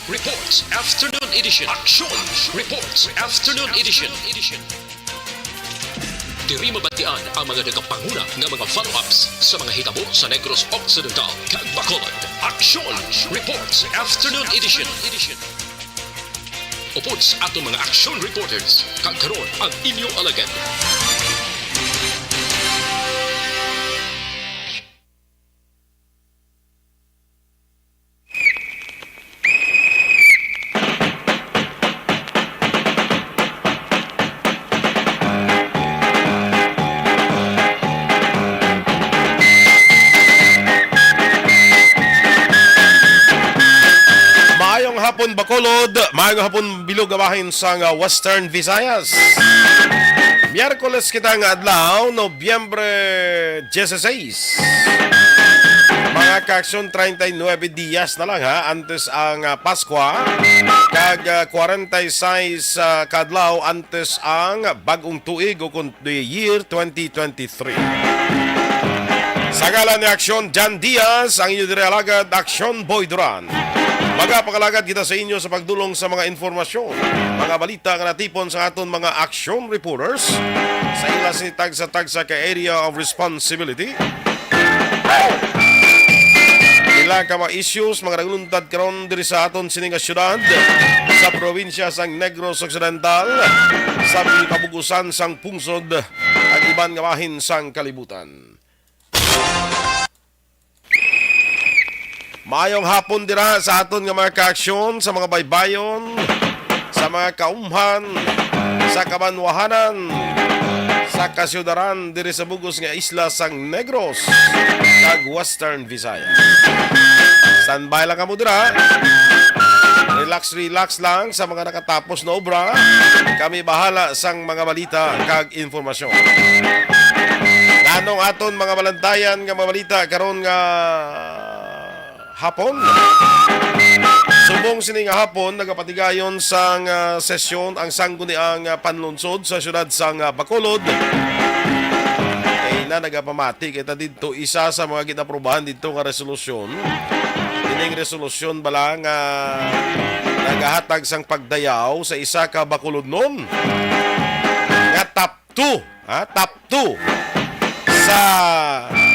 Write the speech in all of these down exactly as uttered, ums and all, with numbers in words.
Reports Afternoon Edition. Action Reports Afternoon Edition. Diri mabatian ang mga nagapanguna nga mga follow-ups sa mga hitabo sa Negros Occidental kag Bacolod. Action Reports Afternoon Edition. Upod sa aton mga action reporters, kag karon ang inyo alagad. Maayong hapon, Bacolod. Maayong hapon, bilog nga bahin sang, ah, Western Visayas. Miyerkules kita nga adlaw, Nobyembre dieciséis. Mga kaaksyon, treinta y nueve dias na lang, ha, antes ang, ah, Paskwa, kag, ah, kwarenta y seis, ah, ka adlaw antes ang bag-ong tuig, o kon the year twenty twenty-three. Sa ngalan ni Aksyon Jan Diaz, ang inyo diri alagad, Aksyon Boy Duran. Magapangalagad kita sa inyo sa pagdulong sa mga informasyon, mga balita nga natipon sa aton mga action reporters sa ila sini tagsa-tagsa ka area of responsibility. Ila ka mga issues, mga nagluntad karon diri sa aton sini nga syudad, sa probinsya sang Negros Occidental, sa kabugusan sang pungsod, ang iban nga bahin sang kalibutan. Maayong hapon dira sa aton nga mga kaaksyon, sa mga baybayon, sa mga kaumhan, sa kabanwahanan, sa kasyudaran diri sa bugos nga isla sang Negros kag Western Visayas. Standby lang kamo dira. Relax, relax lang sa mga nakatapos na obra. Kami bahala sang mga balita kag informasyon. Nganong aton mga balantayan nga mga balita karon nga hapon? Subong sini nga hapon, nagapatigayon sang, ah, sesyon ang Sangguniang, ah, Panlunsod sa siyudad sang, ah, Bacolod. Kay na nagapamati kita didto, isa sa mga ginaprubahan didto nga resolusyon. Ining resolusyon bala nga nagahatag sang pagdayaw sa isa ka Bacolodnon nga top two, ha? Top two sa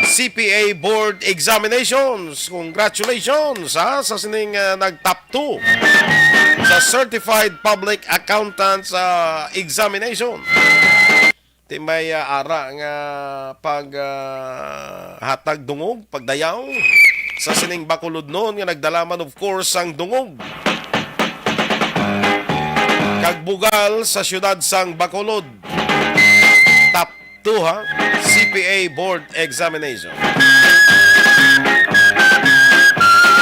C P A Board Examinations. Congratulations, ha, sa sining, ah, nag-top two sa Certified Public Accountants, ah, Examination. Ti may, ah, ara nga pag, ah, hatag dungog, pagdayaw sa sining Bacolodnon nga nagdala man, of course, sang dungog kag bugal sa siyudad sang Bacolod. Top two, ha? C P A Board Examination.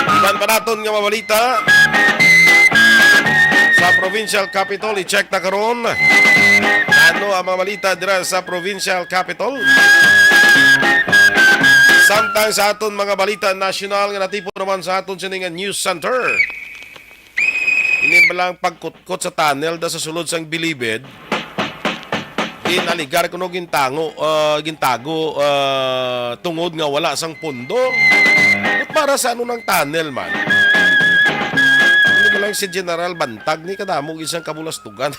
Iban pa naton nga mabalita sa provincial capital, i-check ta karon. Ano ang mga balita dira sa provincial capital? Samtang sa aton mga balita nasyonal nga natipon naman sa aton sini nga news center. Ini ba lang pagkutkot sa tunnel da sa sulod sang Bilibid? Ginaligar kuno gintango, ah, gintago, ah, tungod nga wala sang pondo. Para sa ano nang tunnel man? Hindi ba lang si General Bantag ni kadamo isang kabulastugan?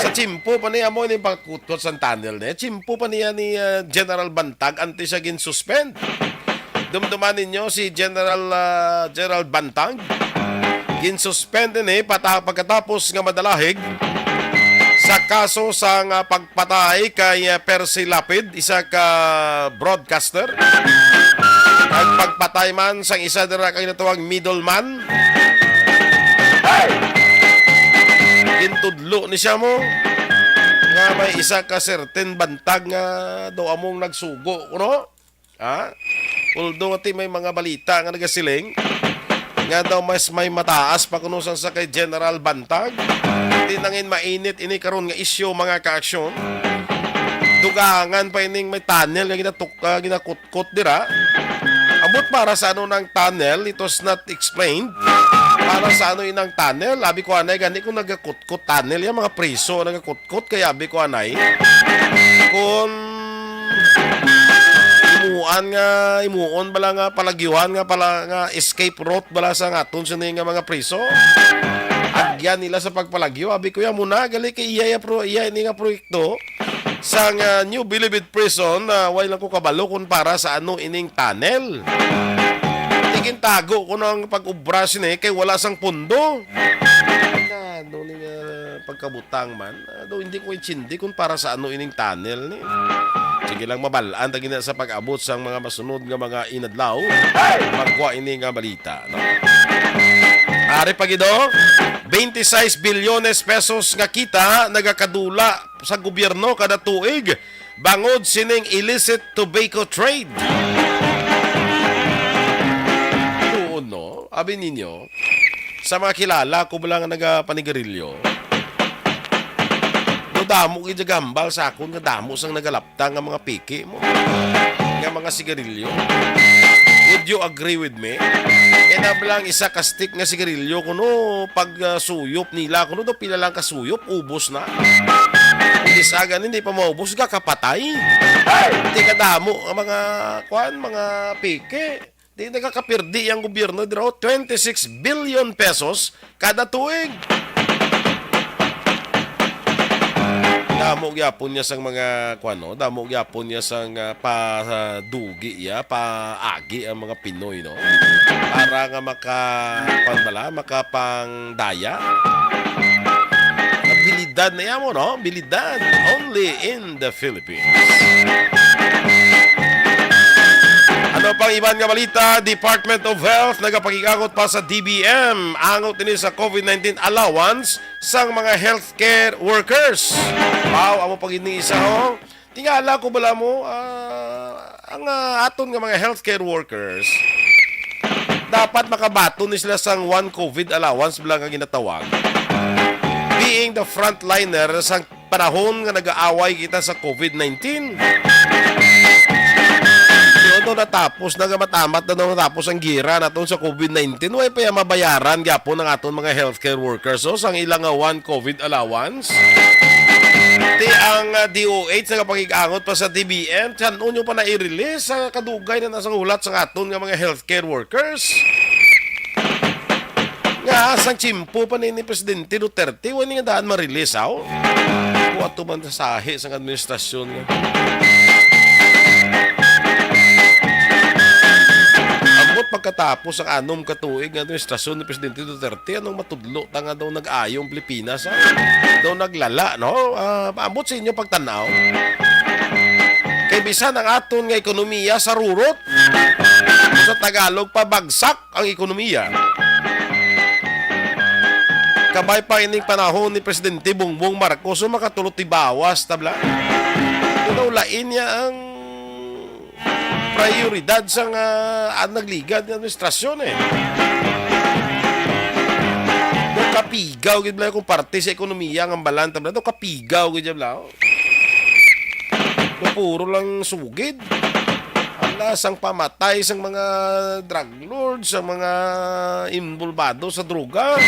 Sa tiyempo pa niya mo ini pagkutkot sang tunnel ni. Tiyempo pa niya ni, ah, General Bantag antes siya gin-suspend. Dumduman ninyo si General, ah, Gerald Bantag. Ginsuspend ini pata-, pagkatapos nga madalahig sa kaso sang, ah, pagpatay kay, ah, Percy Lapid, isa ka broadcaster. Ang pagpatay man sang isa dira ka ginatawag middleman. Gintudlo ni siya mo nga may isa ka certain Bantag nga daw among nagsugo, no? Ha? Although, ati, may mga balita nga nagasiling nga daw mas may mataas pa kuno sang sa kay General Bantag. Di nangin mainit ini karon nga isyu, mga kaaksyon. Dugangan pa ining may tunnel nga ginatuk-, ah, ginakutkot dira. Ambot para sa ano nang tunnel, it was not explained. Para sa ano inang tunnel? Abi ko anay gani kung nagakutkot tunnel, yung mga priso nagakutkot, kaya abi ko anay. Kung imuha nga imuon bala nga palagyuhan nga pala nga escape route bala sa aton sini nga mga priso. Agyan nila sa pagpalagyo. Abi ko, ya mo na, gali kay iya, iya, pro, iya ini nga proyekto sang, ah, New Bilibid Prison, ah, way lang ko kabalo kung para sa ano ining tunnel. Di gintago ko ang pag-ubra sini kay wala sang pondo. Ano ni nga pagkabutang man? Ah, daw hindi ko intindi kung para sa ano ining tunnel ni. Sige lang, mabal-an ta gina sa pag-abot sang mga masunod nga mga inadlaw. Magkuha ini nga balita, no? Ari pa gid, oh, twenty-six bilyones pesos nga kita nagakadula sa gobyerno kada tuig bangod sining illicit tobacco trade. Tuon, no? Abi ninyo, sa mga kilala ko bala nga nagapanigarilyo, no, damo gid gahambal sa akon nga damo sang nagalapta nga mga piki mo, nga mga sigarilyo. Would you agree with me? Kaya na lang isa ka stick nga sigarilyo kuno pag, ah, suyop nila kuno daw pila lang ka suyop, ubos na. Kung isa gani, hindi pa maubos, gakapatay. Di kadamo ang mga, kwan, mga piki. Di nagakapirdi ang gobyerno dira, oh, twenty-six billion pesos kada tuig. Damo gyapon niya sang mga, kuwan, no? Damo gyapon niya sang, ah, padugi iya, paagi ang mga Pinoy, no? Para nga maka, kuwan bala, makapangdaya. Abilidad na iya mo, no? Abilidad. Only in the Philippines. Ano pang iban nga balita? Department of Health nagapakig-angot pa sa D B M. Angot ini sa COVID nineteen allowance sang mga healthcare workers. Wow, amo pa gid ni isa, oh. Tingala ko bala mo, ah, ang, ah, aton nga mga healthcare workers, dapat makabaton ni sila sang one COVID allowance bala nga ginatawag. Being the frontliner sang panahon nga nag-aaway kita sa COVID nineteen. Yun, no, natapos na, gamatamat na, no, natapos ang gira naton sa COVID nineteen. Way pa ya mabayaran gyapon ang aton mga healthcare workers, oh, sang ilang nga one COVID allowance. Ti ang, ah, D O H nagapakig-angot pa sa D B M, tiyan-o nyo pa na i-release sa kadugay na nasang hulat sa aton nga mga healthcare workers. Nga sang tiyempo pa ni, ni Presidente Duterte, wala nga daan ma-release, aw. Kuha to man sa sahi sang administrasyon nga. Ambot pagkatapos ang anom ka tuig nga administrasyon ni Presidente Duterte, anong matudlo ta nga daw nag-ayo ang Pilipinas, ah? Daw naglala, no? Ah, ambot sa inyo pagtanaw. Kay bisan ang aton nga ekonomiya sa rurot, sa Tagalog, pabagsak ang ekonomiya. Kabay pa ining panahon ni Presidente Bongbong Marcos, so makatulot ti bawas, tabla. Pero lain niya ang prioridad sa nga, ah, nagligad nga administrasyon, eh. Daw kapigaw gid bala kung parte sa ekonomiya nga balan, tabla. Daw kapigaw gid bala, oh. Daw puro lang sugid. Ala, sang pamatay sang mga drug lord, sang mga involbado sa droga.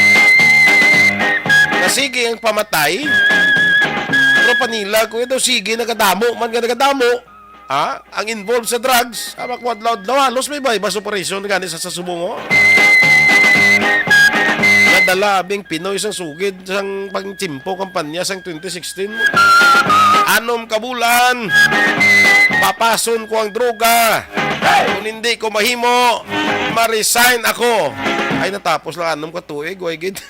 Nga sige ang pamatay, pero panila ko ito, sige, nagadamo man nga nagadamo. Ha? Ang involved sa drugs, tama ko adlaw-adlaw, halos may buy-bust operation gani sa, sa Subong, oh. Nadala abing Pinoy sang sugid sang pangtiyempo kampanya sang twenty sixteen. Anom ka bulan, papason ko ang droga. Kung hindi ko mahimo, ma-resign ako. Ay, natapos lang anom ka tuig, way gid.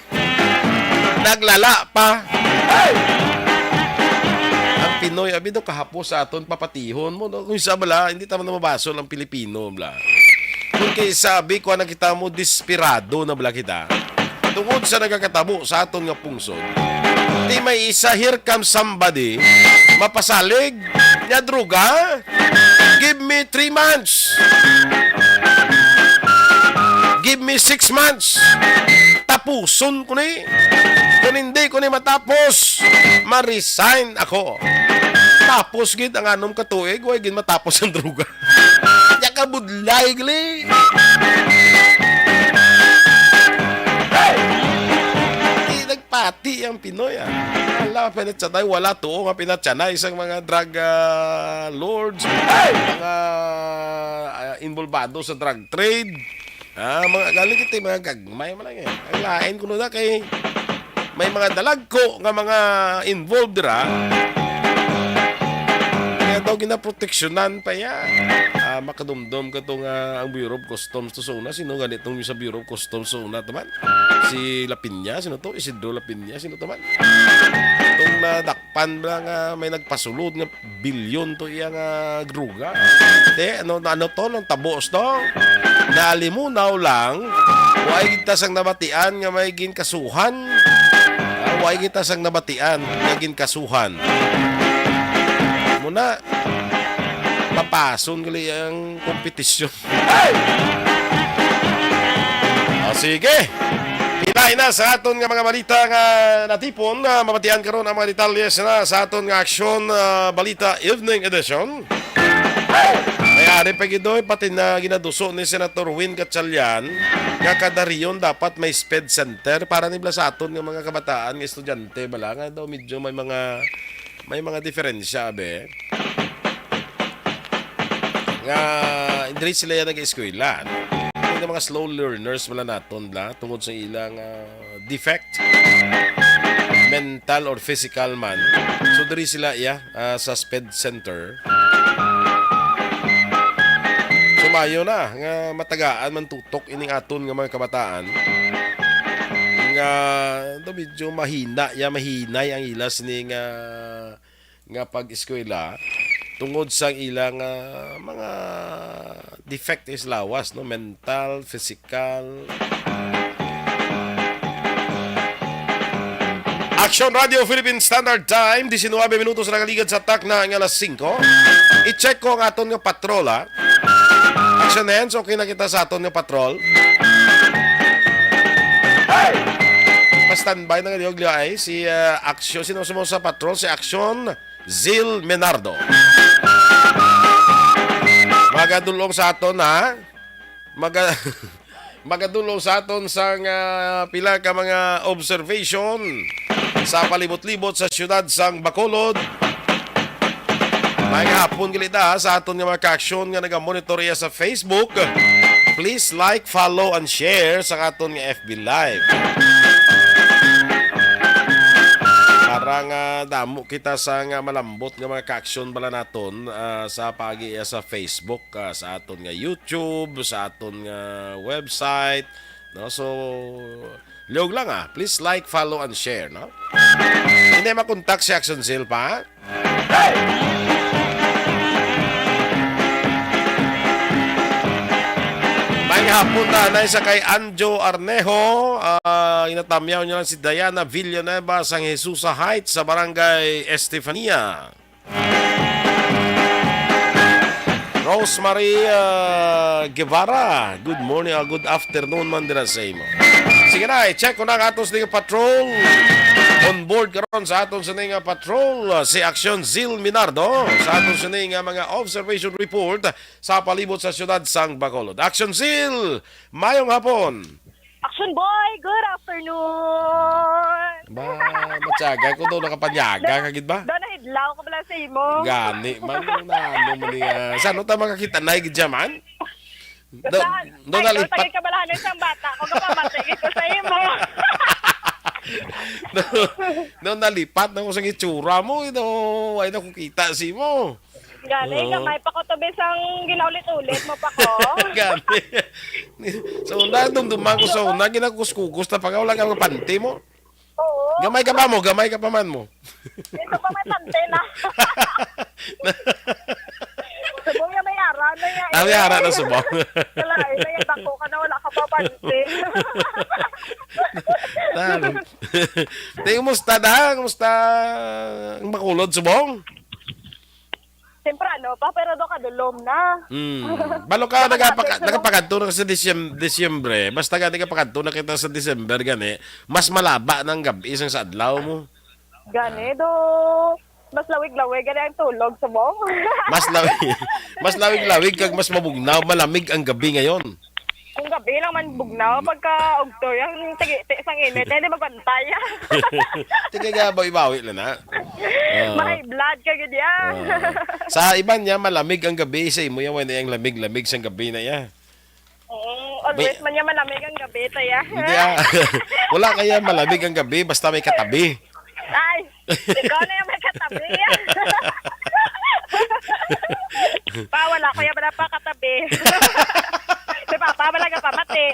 Naglala pa. Ang Pinoy, abi daw kahapos sa aton papatihon mo, no? Kung isa bala, hindi tama na mabasol ang Pilipino, bla. Kung kay sabi ko na kita mo, desperado na bala kita. Tungod sa nagakatabo sa aton nga pungsod, di may isa, here comes somebody, mapasalig niya droga. Give me three months. Give me six months. Tapuson ko ni. Kung hindi ko ni matapos, ma-resign ako. Tapos gid ang anom ka tuig, way gid matapos ang droga. Nya kabudlay gali. Di nagpati ang Pinoy, ah. Wala pinatsanay, wala tuo nga pinatsanay sa mga drug, ah, lords. Mga involbado sa drug trade. Ah, mga galing kita, mga gagmay man lang eh. Ang lain kuno na kay may mga dalagko nga mga involved dira. Kaya daw ginaproteksyonan pa ya. Ah, makadumdom ka to nga ang Bureau of Customs to sa una. Sino gani tong sa Bureau of Customs sa una to man? Si Lapiña, sino to? Isidro Lapiña, sino to man? Itong nadakpan ba nga may nagpasulod nga bilyon to iya nga druga. Te, ano, ano to? Nang tabos to? Nalimunaw lang, way kita sang nabatian nga may ginkasuhan. Ah, way kita sang nabatian nga ginkasuhan. Muna, papason gali ang kompetisyon. Hey! Ah, sige. Pila na sa aton nga mga balita nga natipon, ah, mabatian karon ang mga detalye na sa aton nga aksyon, ah, balita evening edition. May ari pa gid, oy, pati na ginaduso ni Senator Win Gatchalian nga kada rehiyon dapat may sped center para nibla sa aton nga mga kabataan nga estudyante bala nga daw medyo may mga may mga diferensya, be. Nga, diri sila yan nag-eskwela. Yung mga slow learners wala naton bla tungod sa ilang ah, defect, mental or physical man. So diri sila iya ah, sa sped center. So mayo na nga matagaan man tutok ining aton nga mga kabataan nga do medyo mahina ya mahinay ang ilas ni nga nga pag-eskwela tungod sa ilang ah, mga defect is lawas, no, mental, physical. Action Radio Philippine Standard Time, diecinuebe minutos na nakaligad sa takna nga alas singko. I-check ko ang aton nga patrol, ha. Action hands, okay na kita sa aton nga patrol. Pa-standby na nga, Diog Liay, si ah, Action, sino mo sa patrol? Si Action Zil Menardo. Magadulong sa aton, ha? Maga Magadulong sa aton sang ah, pila ka mga observation sa palibot-libot sa siyudad sang Bacolod. May hapon gali ta sa aton nga mga ka-aksyon nga naga-monitor iya sa Facebook. Please like, follow, and share sa aton nga F B Live. Para nga damo kita sa nga malambot nga mga ka-aksyon bala naton ah, sa pagi iya sa Facebook, ah, sa aton nga YouTube, sa aton nga website, no? So, liog lang ah. Please like, follow, and share, no? Hindi makontak si Action Zil pa. May hapon na anay sa kay Anjo Arnejo, ah, inatamyaw niya lang si Diana Villanueva sang Jesusa Heights sa Barangay Estefania. Rosemary ah, Guevara, good morning, ah, good afternoon man dira sa imo. Sige na, i-check ko na ang atos ning patrol. On board karon sa aton sining nga patrol, ah, si Action Zil Minardo sa aton sining nga mga observation report sa palibot sa siyudad sang Bacolod. Action Zil, mayong hapon. Action Boy, good afternoon. Ba, matyaga ko daw nakapanyaga ka gid ba? Do nahidlaw ko bala sa imo. Gani man, na ano man niya. Sa ano ta makakita na gid siya man? Do, Saan? Do Ay, nalipat. Tagay kabalahan sa bata ko, kapamati ko sa imo. Do, do nalipat na ko sa itsura mo, ito, ay na ko kita si mo. Gani, Oo. Gamay pa ko to, bisang ginaulit-ulit mo pa ko. Gani. So, na, dumduman ko sa una, ginakuskugos na pa ka, wala ka mga panty mo. Oo. Gamay ka pa mo, gamay ka pa man mo. Ito pa may panty na. Subong niya may ara na niya. Ah, may ara na subong. Wala, ay, may bako ka na, wala ka pa panty. Talo. Te, kumusta na? Kumusta ang Bacolod, subong? Temprano pa, pero do kadulom na. Hmm. Balo ka, Wala nagapaka-, pa, nagapakadto na ka sa Disyem-, Disyembre. Basta gani kapakadto na kita sa December, gani, mas malaba na ang gab-i sang sa adlaw mo. Gani, do, mas lawig-lawig gani ang tulog sa mong. Mas lawig, mas lawig-lawig kag mas mabugnaw, malamig ang gabi ngayon. Kung gabi lang man bugnaw, pagka ugtoy, ang tagiti sang init, hindi magbantay. Tingnan nga, bawi-bawi lang na. Ah. Ma-high blood ka gid, ya. Ah. Sa iban niya, malamig ang gabi. Sa imo yan, wala na yung lamig-lamig sang gabi na ya. Mm, always May man niya malamig ang gabi, ta ya. Hindi, ah. Wala kaya malamig ang gabi, basta may katabi. Ay, ikaw na yung may katabi. Pa, wala ko yung wala pa katabi. Si Papa, wala ka pamati.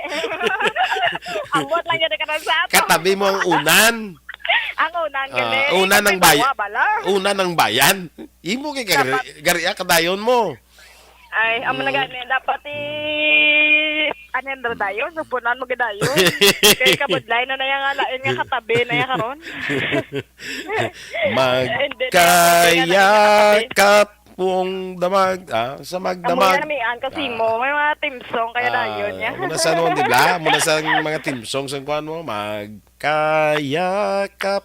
Ambot lang yun ka sa ato. Katabi mo ang unan. Ang unan, Ah, gali. Unan ng Ikaw, bayan. Bala. Unan ng bayan. Imo kay gari, Dapat gari, ah, kadayon mo. Ay, amo na Mm. gani. Dapat i-, ano yan daw dayon? Supunan mo gadayon. Kay kabudlay na na yan nga lain nga katabi na yan karon. Hindi na yan, hindi na yan katabi. Magkayakap kung damag, ah, sa Amo magdamag. Yan, may an kasi Ah. mo. May mga theme song kaya Ah, dayon niya. Muna sa ano, di ba? Muna sa mga theme song sa kuwan mo, magkayakap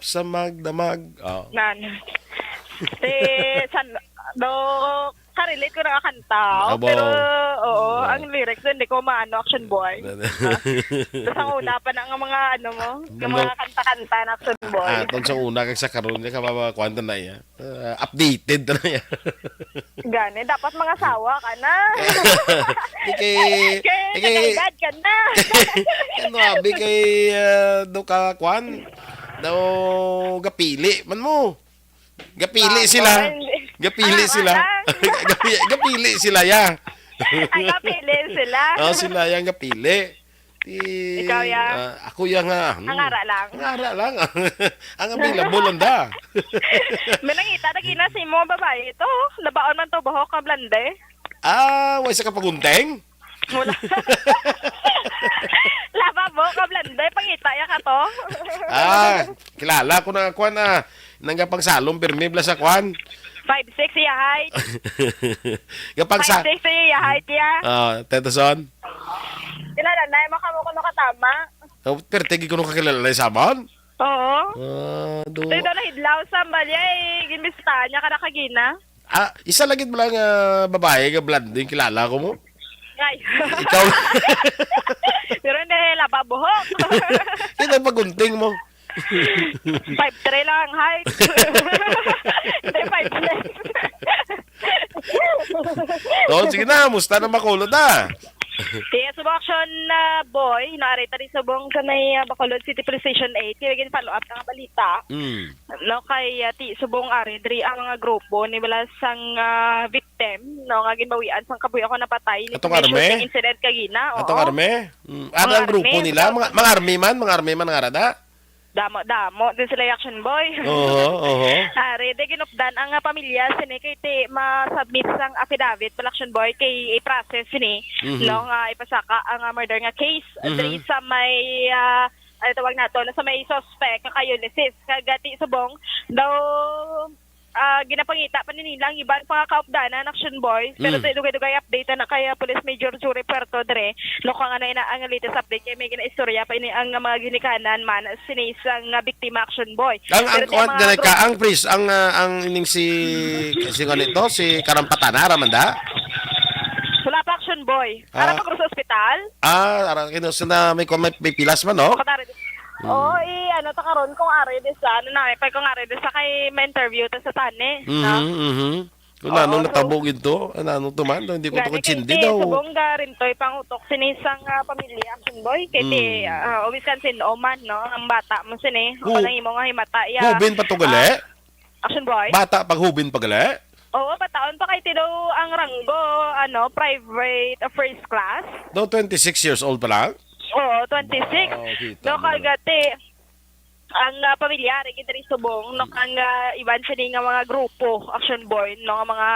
sa magdamag. Oh. Nan. Te, san, do, ka-relate ko na kanta. Abo. Pero, oo, Ah. ang lyrics, hindi ko maano, Action Boy. Nana. Ah. Tapos ang una pa na nga mga, ano mo, nga Nano- mga kanta-kanta na Action Boy. Ah, tong sa una, kag sa karon, niya ka makuha na iya. Ah, updated na iya. Gani, dapat mga sawa ka na. Di kay, Kay, di kay, nakaedad ka na. Ano, abi kay, ah, do ka, kwan? Do, gapili, man mo. Gapili Ah, sila. Oh, hindi. Gapili Ah, sila. wala. Gapi-, gapili sila, ya. Ay, gapili sila. Oh, sila yang gapili. Ti-, Ikaw, ya? Ah, ako ya nga, hmm. Ang ara lang. Ang ara lang. Ang available lang da. May nangita na gina si mo, babae ito. Labaon man to, buhok ka blonde. Ah, way sa kapagunting? Wala. Laba, buhok ka blonde. Pangita ya ka to. Ah, kilala ko na, kwan, ah. Nangga pang salon, pirmi bala sa kwan. Five six iya height. Kapag sa Five six iya height, ya. Ah, Teta Son? Kilala na, yung makamu ko nakatama. Oh, pero tigi ko nung kakilala na yung Samon? Oo. Ah, do. Tayo daw na hidlaw sa balya, eh. Ginbisitahan niya ka na kagina. Ah, isa lagi bala nga babae nga blonde yung kilala ko mo? Ay. Ikaw? Pero hindi, laba buhok. Hindi, pagunting mo. Five three lang ang height. Hindi, five six. Oh, sige na, musta na makulot na? Yes, subong action, ah, boy. No, ari ta di subong sa may, ah, Bacolod City Police Station eight. Kaya gin follow up na nga balita. Mm. No, kay, ah, ti subong ari diri ang mga grupo ni wala sang, ah, victim, no, nga ginbawian sang kabuhi ako napatay ni Atong may army? Shooting incident kagina. Atong Oo. Army? Mm. Ano Mga ang grupo army, nila? Mga, mga army man? Mga army man nga rada? Damo-damo din sila, Action Boy. Oho, oho. Ah, ready, ginupdan ang, ah, pamilya sini kay ti ma-submit sang affidavit, Action Boy, kay i-process sini, Mhm. no, nga ipasaka ang, ah, murder nga case Mhm. diri sa may, ah, ano tawag nato, no, sa may suspect nga kay Ulysses. Kag ti subong daw, ah, ginapangita pa ni nila ang iban pa nga kaupdanan, Action Boys. Pero Mm. sa dugay-dugay update na kay, ah, Police Major Jory Puerto dre, no, kung ano ina ang latest update kay may ginaistorya pa ini ang mga ginikanan man sini sang, ah, biktima, Action Boy. Ang, ang, Pero sa kuwan, mga gani ka, group ang pris-, ang, ah, ang ining si, si nga nito, si Karampatan, ara man da? Wala pa, Action Boy. Ara Ah. pa ko sa ospital. Ah, ara, kino, sina may, may, may pilas man, no? Ako na rin. Mm. Oo, i-, ano, ta karon kung ari di sa, ano na, may pag kung ari di sa kay may interview ta sa tani, no? Mhm, mhm. Kung Oo, ano so natabo gid to, ano, ano to man, hindi ko to Gani kay kaintindi ti daw. Subong ga rin to'y pangutok sini sang, ah, pamilya, Action Boy, kay ti, Mm. ah, always kan sin oman, no? Ang bata mo sini, Hu-, ako nang imo nga himata, ya. Hubin pa to gali? Ah, Action Boy? Bata pag hubin pa gali? Oo, bataon pa kay ti daw ang ranggo, ano, private, ah, first class. Daw twenty-six years old pa lang? Oo, twenty-six. Wow, kita No, mo na. Kagati, ang, ah, pamilyar, eh, gid diri subong, no, Mm. ang, ah, iban sini nga mga grupo, Action Boy, no, nga mga,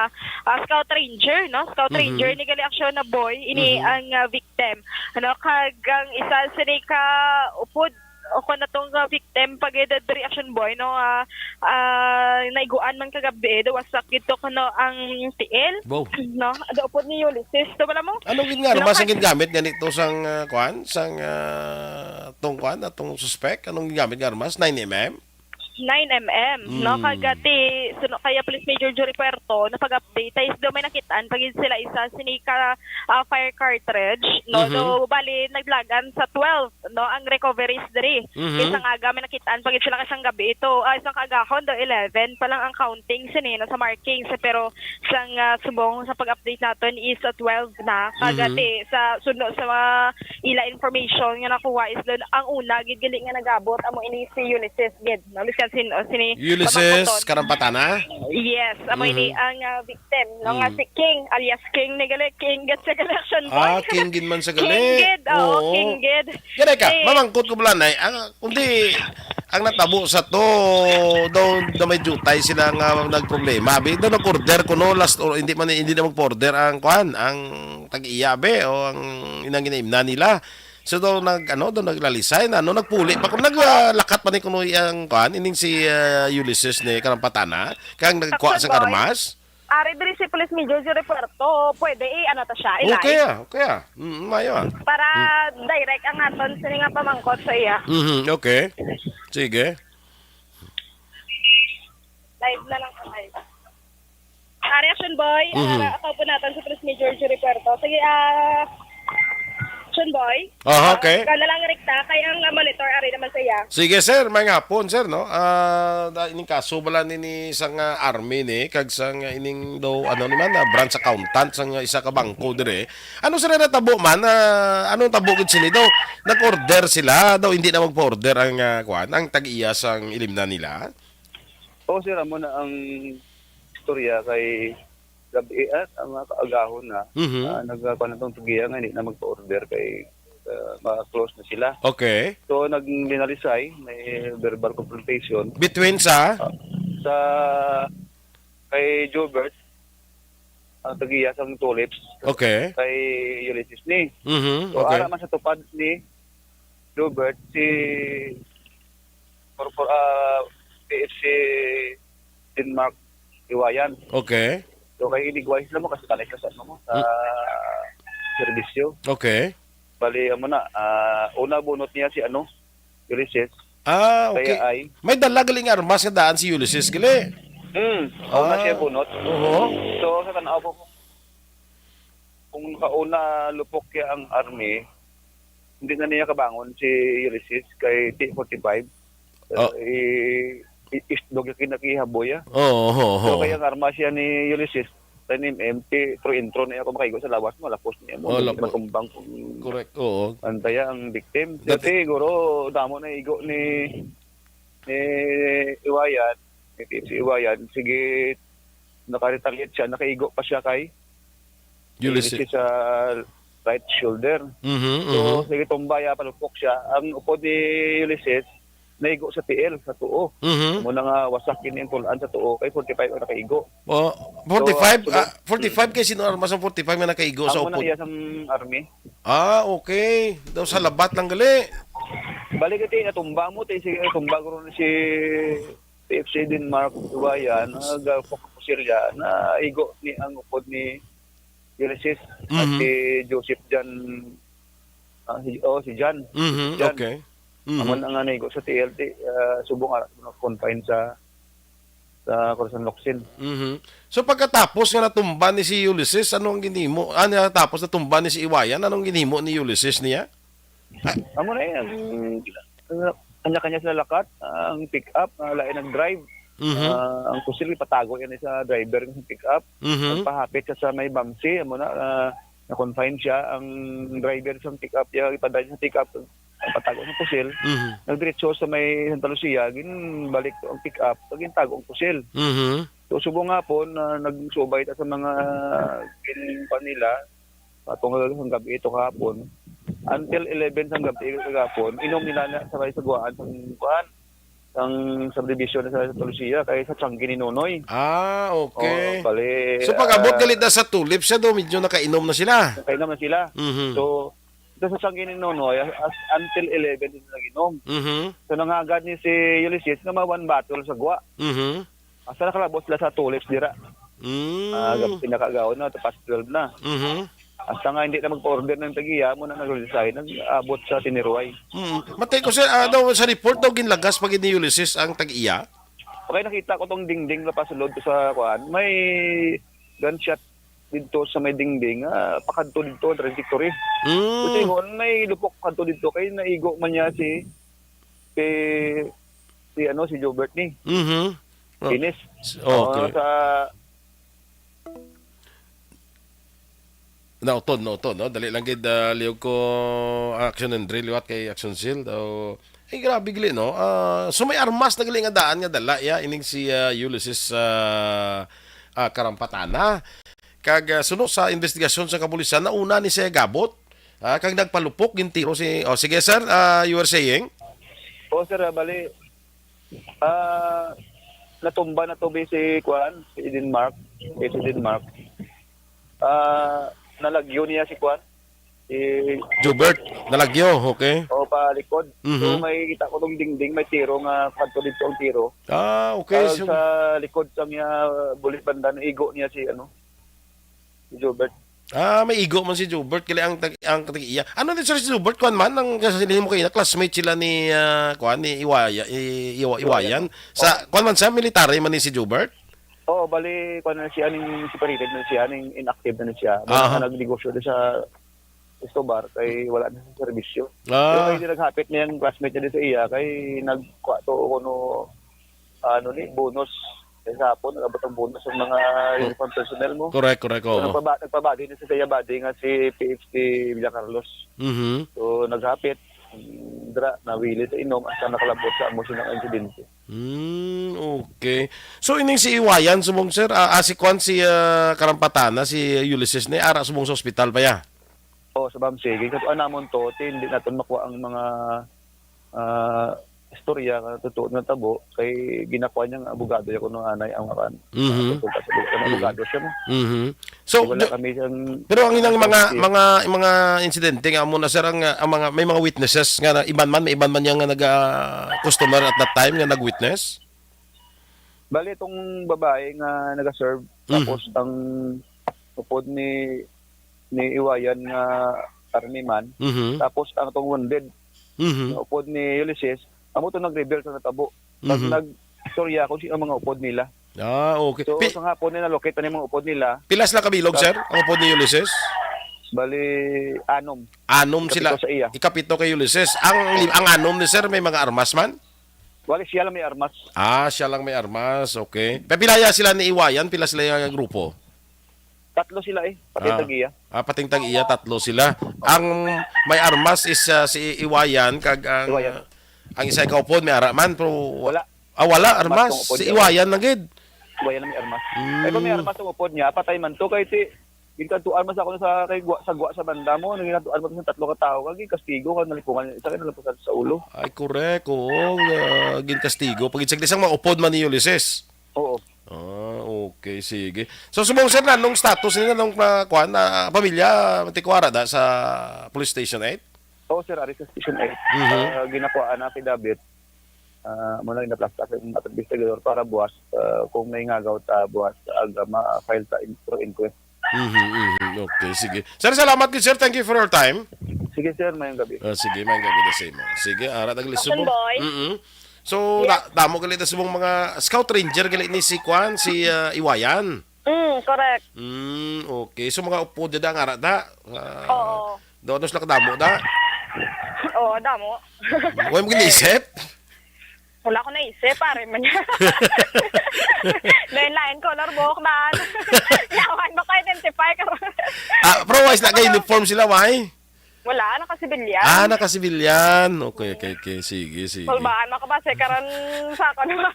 ah, scout ranger, no? Scout Mhm. ranger ni gali Action na boy, ini Mhm. ang, ah, victim. Ano, kag ang isa sini ka upod, o kung natong, ah, victim, pag edad diri Action Boy, no, ah, ah, naiguan man kagabi, daw wasak gid to kuno ang tiil. Wow. No, daw upod ni Ulysses. To, wala mo? Anong gid nga Ano armas ang ka- ginagamit gani to sang, ah, kuan? Sang, ah, tong kuan, atong suspect? Anong ginagamit nga armas? Nine M M? nine M M, no? Mm. Kag, ah, ti, suno kaya Police Major Jory Puerto, na pag-update, tay do may nakitaan pa gid sila isa sini ka, ah, fire cartridge, no? Mhm. Do, bali, naglagan sa twelve, no? Ang recoveries diri. Mhm. Isang aga, may nakitaan pa gid sila kay sang gabi ito, ah, isang kaagahon do, eleven pa lang ang counting sini, no? Sa markings, pero sang, ah, subong sa pag-update naton is, ah, twelve na. Kag, Mhm. ti, sa suno sa mga ila information nga nakuha is doon ang una gid gali nga nagabot amo ini si Ulysses gid, no? Biskan sin-, o sini Ulysses pamangkoton. Karampatana? Yes, amo ini Mhm. ang, ah, victim, no, nga Mhm. si King, alias King ni gali, King gid sa gali, action boy. Ah, King gid man sa gali. King gid, oo, Oo. King gid. Gani ka, Eh, mamangkot ko, Blanay, ang, kundi, ang natabo sa to, daw na may jutay sila nga nagproblema. Abi, daw nag-order ko, no, last, or hindi man, hindi na mag-order ang, kuan, ang tag-iya, be, o ang inang ginaimna nila. So, daw nag, ano, daw naglalisay na, ano, nagpuli pa, kung naglakat pa ni kuno ang, kuan, ining si, ah, Ulysses ni Karampatana, kang nagkuha Action sa boy. Armas. Ari diri si Police Major Jory Puerto, pwede i-, ano ta siya, i-live? Okay, ah, okay, ah. Mm, mayo, ah. Para Mm. direct ang aton sini nga pamangkot sa iya. Mhm, okay. Sige. Live na lang sa live. Ari, Action Boy, Mhm. ah, ako po natin si Police Major Jory Puerto. Sige, ah, Action Boy. Aha, okay. Ikaw na lang, Rikta, kay ang, ah, monitor, ari naman sa iya. Sige, sir. May nga hapon, sir, no? Ah, da, ining kaso bala ni, ni sang, ah, army ni, kag sang, ah, ining daw, ano ni man, ah, branch accountant sang, ah, isa ka bangko dire. Ano sila natabo man? Ah, anong tabo gid sini daw? Nag-order sila, daw hindi na magpa-order ang, ah, kuan, ang tag-iya sang ilimna nila? Oo, sir, amo na ang istorya kay gabi at ang mga kaagahon na, Mhm. ah, nagkakuan na tong tugiya nga hindi na magpa-order kay, ah, ma-close na sila. Okay. So, naglinalisay, may verbal confrontation. Between sa? Ah, sa kay Jobert, ang tagiya sang Tulips, Okay. kay Ulysses ni. Mhm, So, okay. ara man sa tupad ni Jobert, si Corpor-, ah, P F C Denmark Iwayan. Okay. So, kay iligway sila mo, kasi kanay ka sa ano mo, sa Hmm. serbisyo. Okay. Bali, amo na, ah, una bunot niya si ano, Ulysses. Ah, okay. Kaya ay May dala galing armas nga daan si Ulysses, gali? Hmm, una Ah. siya bunot. Oho. So, sa tanaw ko, kung nakauna lupok ya ang army, hindi na niya kabangon si Ulysses kay T forty-five. Oh. I, i, isdog yung kinakihaboy, ah. Oo, oo, So, oo. kaya ang armas siya ni Ulysses, ten M M, ti, through intro na ako makaigo sa lawas mo, lapos niya mo, Oh, hindi lapos. matumbang kung Correct, oo. antaya ang victim. Dati Dati, siguro, damo na igo ni, ni Iwayan, ni P F C Iwayan. Sige, nakaretaliate siya, nakaigo pa siya kay Ulysses. Ulysses sa right shoulder. Mhm, So, mhm. sige, tumba ya, palupok siya. Ang upod ni Ulysses, naigo sa tiil, sa tuo. Mhm. Amo na nga, wasak kini ang tulan sa tuo, kay forty-five ang nakaigo. Oh, So, forty-five, ah, sunod ah, forty-five kay sino armas ang forty-five nga nakaigo sa Amo na upod? iya sang army. Ah, okay. Daw sa labat lang gali. Balik iti, natumba mo, ti, sige, natumba ko ron si P F C Denmark, Dubayan, nagapok ko sila, naigo ni ang upod ni Ulysses at Mhm. si Joseph Jan, ah, si, oh, si Jan. Mhm, Jan. okay. Mhm. Amo na nga naigo sa T L T, ah, subong ara, confine sa, sa Corazon Locsin. Mhm. So, pagkatapos nga natumba ni si Ulysses, ano ang ginhimo? Ah, natapos natumba ni si Iwayan, anong ginhimo ni Ulysses niya? Amo na yan. Ang kanya-kanya sila lakat, ang pick-up, ah, lain nag-drive. Mhm. Ah, ang pusil, ipatago yan sa driver ng pick-up. Mhm. Nagpahapit siya sa may bangsi, amo na, ah, na-confine siya. Ang driver sa pick-up, ya, ipadrive sa pick-up, patago sa pusil. Mhm. Nagdiretso sa may Santa Lucia, ginbalik ang pick-up, pag gintago ang pusil. Mhm. So, subong nga po, na nagsubay ta sa mga gin-, pa nila, patunggal sa gabi ito kahapon. Until eleven sa gabi kahapon, inom nila na sa may saguan, sa kuan, sang subdivision sa Santa Lucia, kay sa Tiangge ni Nonoy. Ah, okay. Oo, bali, So, pag-abot ah, galit na sa Tulip siya, do, medyo nakainom na sila. Nakainom na sila. Mhm. So, ito sa Tiangge ni Nonoy, as, as, until eleven din nag-inom. Mhm. So, nangagad ni si Ulysses nga ma-one bottle sa gwa. Mhm. Asa nakalabot sila sa Tulips dira? Mm. Ah, gab-, pinakaagaw na, to past twelve na. Mhm. Hasta nga hindi na magpa-order ng tag-iya, amo na nag-resign, nag-abot sa Tiniruay. Mm. Matay ko, sir, ah, daw sa report daw ginlagas pa gid ni Ulysses ang tag-iya. Okay, nakita ko tong dingding na pasulod ko sa kuan. May gunshot dito sa may dingding, ah, pakadto dito ang trajectory. Mm. Kasi ingon, may lupok kadto dito kay naigo man niya si, si, si ano, si Jobert ni. Mhm. Oh. Ines. S-, okay. Oo, sa Nautod, nautod, no? Dali lang gid, ah, liog ko, ah, Action Andre, liwat kay Action Shield. O, ay, grabe gali, no? Ah, so may armas na gali nga daan nga dala, ya, ining si, ah, Ulysses, ah, ah, Karampatana. Kag, ah, suno sa investigasyon sa kapulisan, nauna ni siya gabot. Ah, kag nagpalupok, gintiro si, oh, sige, sir, ah, you were saying? O, sir, ah, bali, ah, natumba na to bi si kuan, si Denmark, eh, si Denmark. Ah, nalagyo niya si kuan, si Jobert, nalagyo, okay. O, pa likod. So, Mhm. may kita ko tong dingding, may tiro nga kadto dito ang tiro. Ah, okay. Ah, So, sa likod sa niya, bulit banda, naigo niya si, ano, si Jobert. Ah, may igo man si Jobert, kaya ang tag-, ang tag-iya. Ano din, sir, si Jobert? Kuan man, ang kasinili mo kayo, classmate sila ni, ah, kuan, ni Iwaya, i-, Iwa-, Iwayan. Iwayan. Sa, Oh. kuan man siya, military man ni si Jobert? Oo, bali, kuan na siya, ning separated na siya, ning inactive na siya. Bali, Aha. nagnegosyo na sa Escobar, kay wala na sa serbisyo. Ah. Pero kay di naghapit niya ang classmate niya di sa iya, kay nagkuha to kuno, ano ni, bonus. Kay sa hapon, nag-abot ang bonus ang mga Oh. uniform personnel mo. Correct, correct, So, oo. nagpaba-, nagpabadi na sa iya body nga si P F C Villa Carlos. Mhm. So, naghapit, mm, dra, nawili sa inom, hasta nakalabot sa amo sina nga insidente. Hmm, okay. So, ining si Iwayan, subong, sir, ah, ah, si Kwan, si, ah, Karampatana, si Ulysses ni, ara subong sa ospital pa ya? Oh, sa bam, sige. Katuan namon to, ti, hindi naton makuha ang mga, ah, istorya nga totoo nga tabo, kay ginakuha niya nga abogado ya kuno anay ang mga Mhm. tungkol sa abogado, ang Mhm. abogado siya, no? Mhm. So, Wala do-, kami siyang pero ang inang mga, Sige. mga, mga insidente nga amo na, sir, ang, ah, ang mga, may mga witnesses nga na, iban man, may iban man niya nga naga-, customer at that time nga nag-witness? Bali, itong babae nga naga-serve, Mhm. tapos ang upod ni, ni Iwayan nga army man, Mhm. tapos ang itong wounded, Mhm. nga upod ni Ulysses, amo to nag-reveal sa natabo. Pag Mhm. nag-istorya kung sino ang mga upod nila. Ah, okay. So, Pi-, sa hapon na nalocate na yung mga upod nila. Pilas lang kabilog, Sa sir, ang upod ni Ulysses? Bali, anom. Anom Ikapito sila. sa iya. Ikapito kay Ulysses. Ang, Oo. ang anom ni sir, may mga armas man? Wala, siya lang may armas. Ah, siya lang may armas. Okay. Pipilaya sila ni Iwayan? Pila sila yung grupo? Tatlo sila eh. Pati Ah. tagiya. Ah, pating tag-iya, tatlo sila. Ang may armas is, ah, si Iwayan, kag ang, Iwayan. ang isa kaupod, may ara man, pero wa-, Wala. ah, wala, Armas armas. tong upod Si niya. Iwayan lang gid. Iwayan na may armas. Mm. Ay, kung may armas ang upod niya, patay man to. Kay ti, ginkantuan man sa ako sa, kay gwa, sa gwa sa banda mo, nang ginkantuan mo sa tatlo ka tao, kag kastigo, kag nalipungan, isa kay nalapusan sa ulo. Ay, correct. Oo, ah, ginkastigo. Pag isang, isang maupod man ni Ulysses. Oo. Ah, okay, sige. So, subong, sir, na, anong status nila, anong, ah, kuwan, ah, pamilya, Ate Kuwara, da, sa Police Station eight? Oo, sir, ari sa Station eight. Mhm. Ah, ginakuhaan na si David. Ah, muna yung naplastas yung investigador para buwas, ah, kung may ngagaw ta buwas, aga ma-file ta in-, through inquest. Mhm, mhm. Okay, sige. Sir, salamat gid, sir. Thank you for your time. Sige, sir. Mayong gabi. Ah, sige, mayong gabi na sa imo. Sige, ara, taglis Asan, subong. Boy? Mm-mm. So, Yes. da-, damo gali na subong mga scout ranger gali ni si Kwan, si, ah, Iwayan. Mm, correct. Mm, okay. So, mga upod na ang ara da? Ah, Oo. Doon sila kadamo da? Oo, damo. Way mo ginisip? Wala ko naisip, pare man niya. Lain-lain color buhok daan. Yawan mo ka-identify ka. Ah, pero why sila Ano? Uniform sila, why? Wala, nakasibilyan. Ah, nakasibilyan. Okay, okay, okay. Sige, sige. Kulbaan mo ka ba? Sekaran sa ako naman.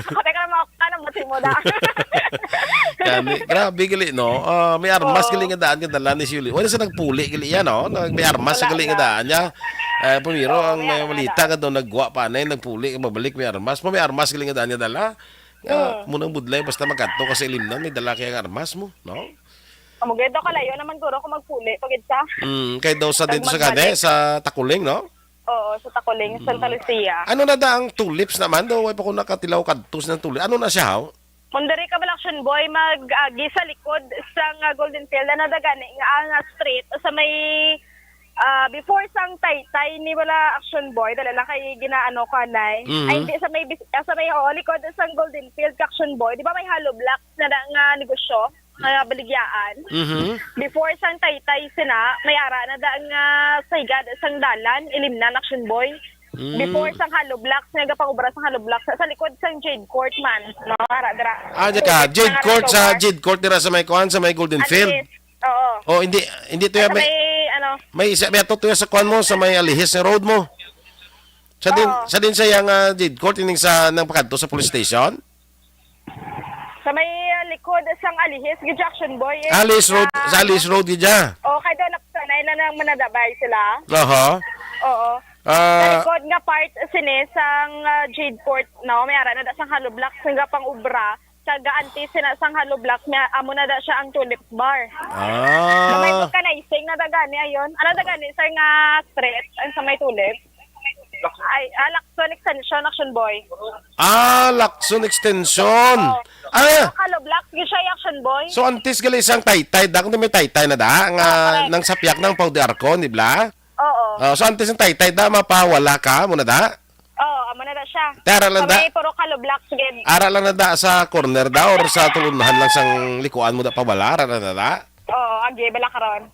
Ako, teka lang, mga kanang bati mo da. Kani, grabe gali, no? Ah, may armas Oo. gali nga daan nga dala ni si Yuli. Wala sa nagpuli gali yan, no? Nag-, may armas Wala, gali nga wala. daan niya. Eh, pumiro Oo, ang may may armas malita daan. Ka daw nagwa pa na yun, nagpuli, mabalik may armas. Pa may armas gali nga daan niya dala. Ah, Mm. Munang budlay, basta magkadto ka sa ilimnan, may dala kaya nga armas mo, no? Amo gid daw, kalayo naman guro kung magpuli, pagid sa Mm, kay daw sa Kag dito sa magbalik. Gani, sa Takuling, no? Oo, sa Takuling, Mm. Santa Lucia. Ano na da ang tulips naman? Daw, way pa ko nakatilaw kadto sa tulips. Ano na siya, haw? Kung diri ka bala, Action Boy, mag-agi sa likod sang, ah, Golden Field, ano da gani nga, ah, nga street sa may, ah, before sang Taytay ni bala, Action Boy, dali lang kay ginaano ko anay. Mhm. Ay, hindi, sa may bis-, ah, sa may, oo, likod sang Golden Field, Action Boy. Di ba may hollow blocks na, na nga negosyo nga baligyaan? Mhm. Before sang Taytay sina, may ara na da nga sa higad sang dalan, ilimnan, Action Boy. Mm. Before sang hollow blocks, nga gapangubra sang hollow blocks, sa likod sang Jade Court man, no? Ara, dira. Ah, di ka, Sa Jade Court, sa Jade Court dira sa may kuan, sa may Golden Field. Alice. Oo. Oh, hindi, hindi to Ay, yan, sa may, may, ano, may isa, may ato to yan sa kuan mo, sa may Alihis nga road mo. Sa din, Oo. sa din sa yang, ah, Jade Court, ining sa, nang pakadto sa police station? Sa may, ah, likod sang Alihis, gid, Action Boy, eh. Alice Road, Sa sa Alice Road, gid siya. Oh, kay doon, nagsanay na nang manadabay sila. Aha. Oo. Ah. Sa likod nga part, sini, sang, ah, Jade Court, no? May ara na da sang hollow blocks, nga pang ubra. Kag antes sina sang hollow blocks, may amo na da siya ang Tulip Bar. Ah. Sa may vulcanizing na da gani, ayon. Ano da gani, sir, nga street, ang sa may Tulip? Ay, ah, Lacson Extension, Action Boy. Ah, Lacson Extension. Oh. Ah! Hollow blocks, gid siya, Action Boy. So, antes gali sang Taytay, da, kung may Taytay na da, nga Ah, correct. nang sapyak ng Pau de Arco, di ba? Oo. Ah, so, antes ng Taytay da, mapawala ka, muna da? Oo, amo na da siya. Tara lang Sa da. may puro hollow blocks, gid. Ara lang na da sa corner da, or sa tulunhan lang sang likuan mo da pabala, ara lang na da? Oo, agi, bala karon.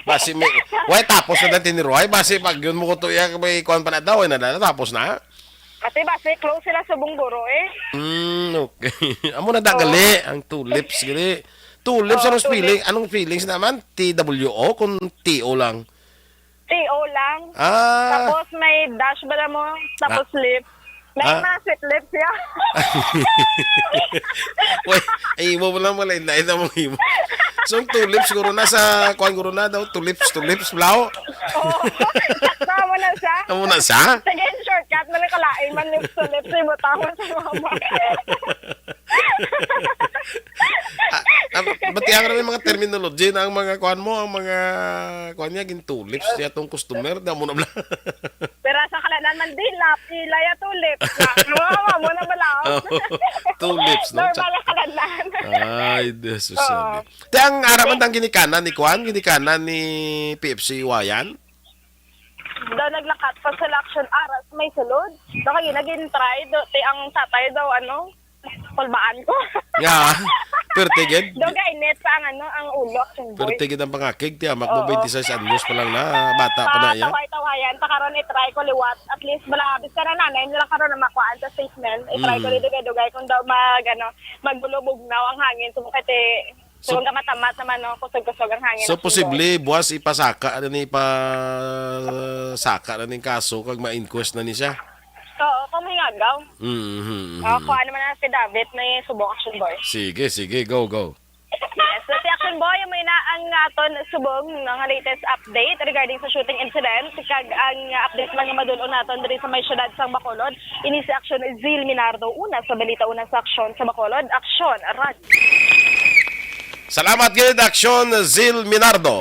Basi may, way tapos na dati ni Roy. Basi pag yun mo ko to iya, may kuwan pa na daw, eh, na, na, tapos na. Kasi basi close sila subong guro, eh. Mm, okay. Amo na da Oo. gali, ang tulips gali. Tulips, Oo, anong spelling? tulips. Anong feelings naman? T W O kung T O lang? T O lang. Ah. Tapos may dash ba na mo? Tapos Ah. lip. May Ah. mga sweet lips, ya. Uy, ay, imo mo lang, malay na, ito mo, imo. So, ang tulips, siguro na sa, kuwan, siguro na daw, tulips, tulips, blaw. Oo. Sakto mo na siya. Amo na siya? Sige, shortcut na lang kalain man, lips to lips, yung butahon sa mama. Ah, ah, batihan ko na may mga terminology na ang mga kuwan mo, ang mga kuwan niya, gintulips siya tong customer, damo na bla. Pero sa kalanan man, dila, pila ya tulip. Mama mo na bala. Oh, tulips, no? Normal na kalanan. Ay, Jesus, Oo. sabi. Te, ang ara man Hindi. tang ginikanan ni kuwan, ginikanan ni P F C Wayan? Daw naglakat pa sa election, aras may sulod. Daw kayo naging try, do, te, ang tatay daw, ano, kulbaan ko. Nga, perte gid. Daw gainit sa ang, ano, ang ulo, ang boy. Perte gid ang pangakig, ti, amak mo, Oo. twenty-six anyos pa lang na, bata pa na iya. Pataway-tawayan, ta karon i-try ko liwat. At least, bala, bis ka na nanay nila karon na makuhaan sa statement. I-try ko Mm. dito kay Dugay kung daw mag, ano, magbulubugnaw ang hangin. So, kati, So, so, kung kamatamat naman, no, kusog-kusog ang hangin. So, posible, buwas ipasaka na ni, ipasaka na ning kaso kag ma-inquest na ni siya. Oo, kung mahingagaw. Mhm, mhm. Oo, kung ano man ang affidavit ni Subong Action Boy. Sige, sige, go, go. Yes, so si Action Boy, may na ang aton subong nga latest update regarding sa shooting incident. Kag ang update man nga madul-on naton diri sa may syudad sang Bacolod, ini si Action Zil Minardo, una sa balita, una sa aksyon sa Bacolod. Aksyon, Rad. Salamat gid, Aksyon Zil Minardo.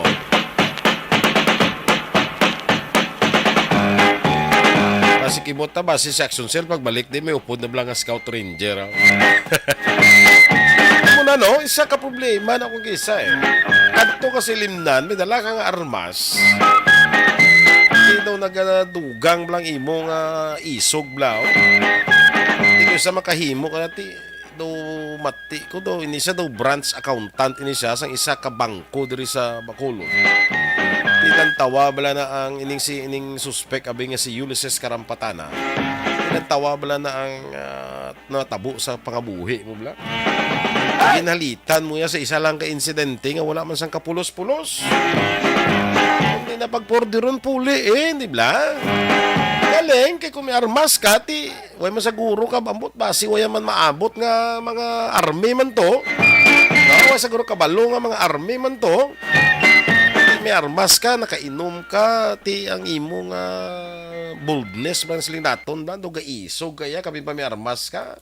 Basi kimot na, basi si Aksyon Zil, pagbalik di may upod na bala nga Scout Ranger, ah. Muna, no, isa ka problema na akong isa, eh. Kadto ka sa limnan, may dala ka nga armas. Di daw nagadugang blang imo nga isog bla, oh. Di ko sa makahimo ka na, ti, daw mati ko daw, ini siya daw branch accountant, ini siya sang isa ka bangko diri sa Bacolod. Tinantawa bala na ang ining si, ining suspek, abi, nga si Ulysses Karampatana. Tinantawa bala na ang, ah, natabo sa pangabuhi mo bala. Ginhalitan mo ya sa isa lang ka insidente nga wala man sang kapulos-pulos. Hindi na pagporderon puli, eh, di bala? Galing, kay kung may armas ka, ti, way man siguro ka, ambot, basi way man maabot nga mga army man to. No, way siguro kabalo nga mga army man to. Ti may armas ka, nakainom ka, ti ang imo nga boldness man siling naton, ba? Do gaisog kaya, kami pa may armas ka.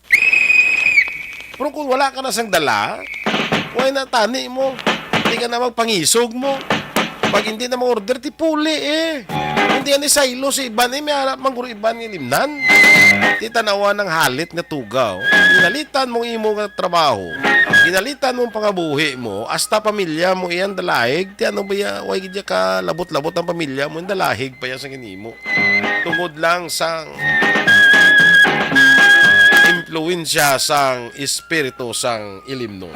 Pero kung wala ka na sang dala, way na tani mo. Hindi ka na magpangisog mo. Pag hindi na ma-order, ti puli eh. Hindi yan ni saylo si iban, eh, may harap man guro iban nga limnan. Ti tanawa ng halit nga tugaw. Ginalitan mo imo nga trabaho. Ginalitan mo ang pangabuhi mo. Hasta pamilya mo iyan dalahig. Ti ano ba ya? Way gid ya ka labot-labot ang pamilya mo. Yung dalahig pa yan sa ginimo. Tungod lang sang impluwensya sang espiritu sang ilimnon.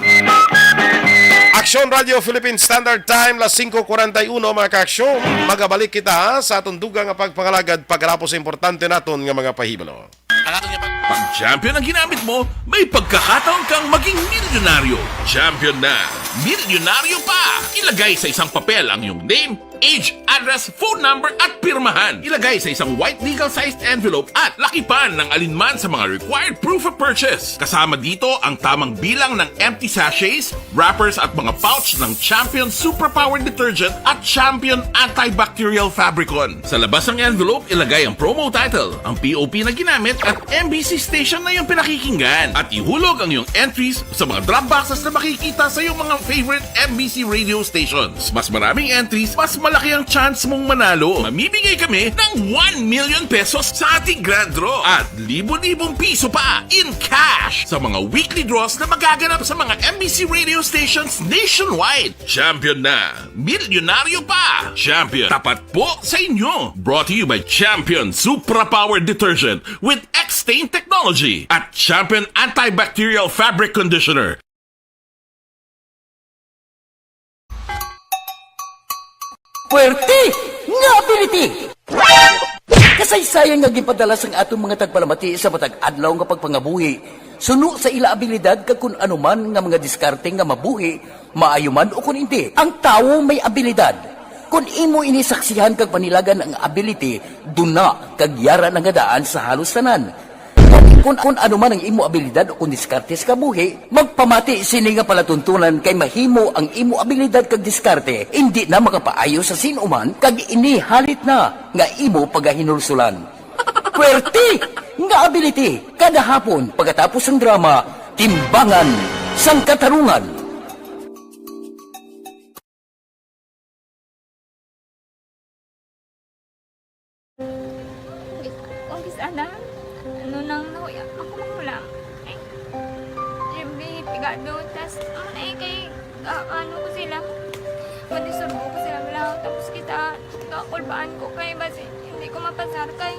Aksyon Radio Philippine Standard Time, las singko kuwarenta y uno, mga ka-aksyon. Magabalik kita sa aton dugang nga pagpangalagad pagkatapos sa importante naton nga mga pahibalo. Ang aton nga pag- Pag champion ang ginamit mo, may pagkakataon kang maging milyonaryo. Champion na. Milyonaryo pa! Ilagay sa isang papel ang iyong name, age, address, phone number, at pirmahan. Ilagay sa isang white legal-sized envelope at lakipan ng alinman sa mga required proof of purchase. Kasama dito ang tamang bilang ng empty sachets, wrappers, at mga pouch ng Champion Superpower Detergent at Champion Antibacterial Fabricon. Sa labas ng envelope, ilagay ang promo title, ang P O P na ginamit, at M B C station na iyong pinakikinggan. At ihulog ang iyong entries sa mga drop boxes na makikita sa iyong mga favorite M B C radio stations. Mas maraming entries, mas malaki ang chance mong manalo. Mamimigay kami ng one million pesos sa ating grand draw at libo-libong piso pa in cash sa mga weekly draws na magaganap sa mga M B C radio stations nationwide. Champion na! Milyonaryo pa! Champion, tapat po sa inyo! Brought to you by Champion Supra Power Detergent with X-Stain Technology at Champion Antibacterial Fabric Conditioner. Puwerte nga ability! Kasaysayan nga ginpadala sang aton mga tagpalamati sa matag adlaw nga pagpangabuhi, suno sa ila abilidad kag kun ano man nga mga diskarte nga mabuhi, maayo man o kun indi. Ang tawo may abilidad. Kun imo ini saksihan kag panilagan ang ability, duna kag yara na nga daan sa halos tanan. Kun, kun ano man ang imo abilidad o kun diskarte sa kabuhi, magpamati sini nga palatuntunan kay mahimo ang imo abilidad kag diskarte indi na makapaayo sa sin-o man kag ini halit na nga imo pagahinulsulan. Puwerte nga ability kada hapon pagkatapos sang drama, Timbangan sang Katarungan. Ang kis-, ang kis-, ana, ano nang nahuya, ako man wala. Ay, Jimmy, pigado, tas, ano na eh, kay, ah, ano ko sila, madisturbo ko sila, wala. Tapos kita, kakulbaan ko kay, basi, hindi ko mapasar kay.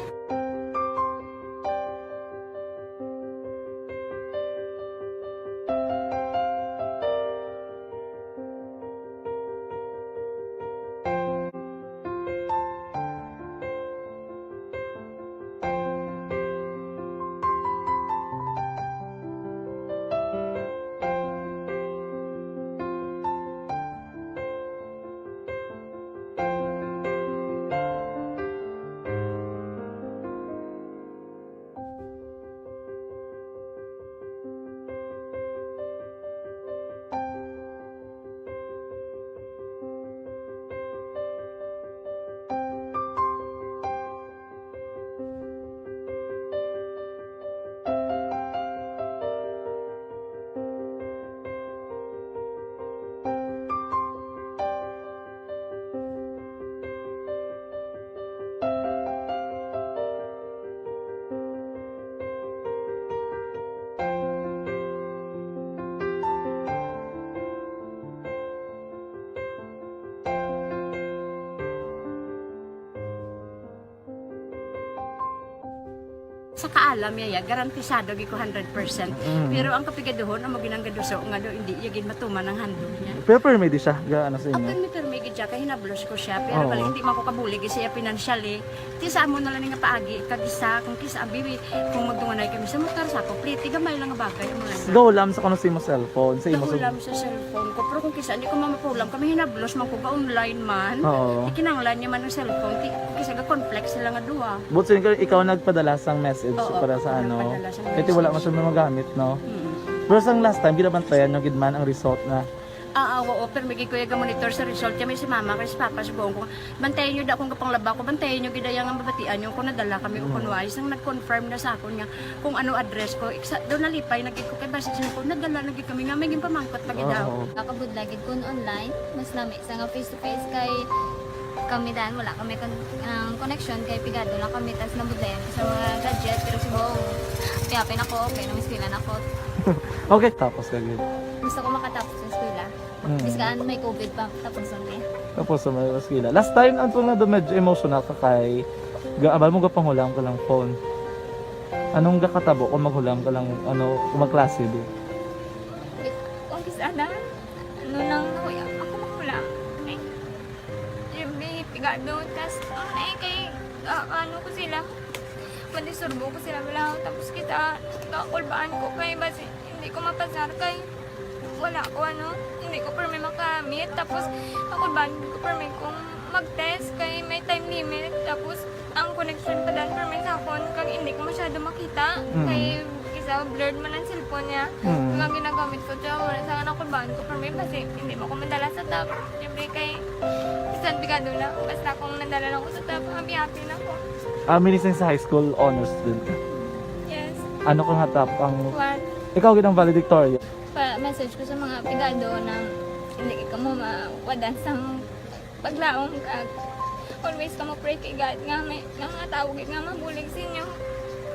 Sa kaalam niya, ya, garantisado gid ko hundred percent. Mm. Pero ang kapigaduhon, amo ginang gaduso nga daw hindi iya gid matuman ang handog niya. Pero permi di siya, ga-, ano sa inyo? Ah, permi, permi gid siya, kay hinablos ko siya. Pero Oo. bali, hindi man ko kabulig siya financially. Ti sa amo na lang nga paagi, kag isa, kung kisa, abi, kung magdunganay kami sa motor, sa ako, pliti, gamay lang nga bagay, amo lang. Gahulam sa kuno sa imo cellphone, sa imo Gahulam sa cellphone ko, pero kung kisa, hindi ko mamapulam, kami hinablos man ko, ga-online man. Oo. Ikinanglan niya man ang cellphone, ti, kung kisa, ga-conflict sila nga duha. But so, ikaw, ikaw nagpadala sang message Oo, para sa ako ano? nagpadala sang Kasi wala message. man siya magamit, no? Mm. Pero sang last time, ginabantayan nyo gid man ang result na Ah, ah, oo, pero may gid ko yung monitor sa result. Kami si mama, kay si papa, si buong ko. Bantayan nyo da kung kapanglaba ko, bantayan nyo gid ang mabatian nyo kung nadala kami o kung Mm. wala. Isang nag-confirm na sa akon nga kung ano address ko. Iksa, daw nalipay na gid ko kay basi siya ko, nadala na gid kami nga may ginpamangkot pa gid daw. Oo. Nakabudlay gid kun online, mas lami sa nga face to face kay Kami dan, wala kami kon-, ang connection kay pigado lang kami, tas nabudlayan ko sa mga gadget, pero subong, piyapin ako, okay, nang eskwela na ako. Okay, tapos ka gid. Gusto ko makatapos sa eskwela. Mm. Biskan may covid pa, tapos na eh. Tapos sa may eskwela. Last time, ang tunga do medyo emotional ka kay, ga-, abal mo gapanghula ang kalang phone. Anong gakatabo kung maghula ang kalang, ano, kung magklase di? Wait, kung kis-, ana, ano nang nahuya, ako maghula. Ay, siyempre, pigado, tas, ano eh, kay, ah, ano ko sila, madisturbo ko sila, wala, tapos kita, kakulbaan ko, kay basi, hindi ko mapasar, kay, wala ko, ano, hindi ko permi makamit. Tapos, ako ba, hindi ko permi kung mag-test kay may time limit. Tapos, ang connection pa dan permi sa akon, kag hindi ko masyado makita. Mm. Kay, isa, blurred man ang cellphone niya. Mm. Kag ang ginagamit ko, siya, wala sa anak ko ba, ko permi, basi, hindi mo ko madala sa top. Siyempre, kay, bisan pigado na, basta kung nadala lang ko sa top, happy-happy na ko. Ah, minising sa high school, honors student ka? Yes. Ano ka nga top ang One. Ikaw gid ang valedictorian? Pa-message ko sa mga pigado na hindi kamo mawadan sa paglaom, kag always kamo pray kay God nga may, nga mga tawo gid nga mabulig sa inyo.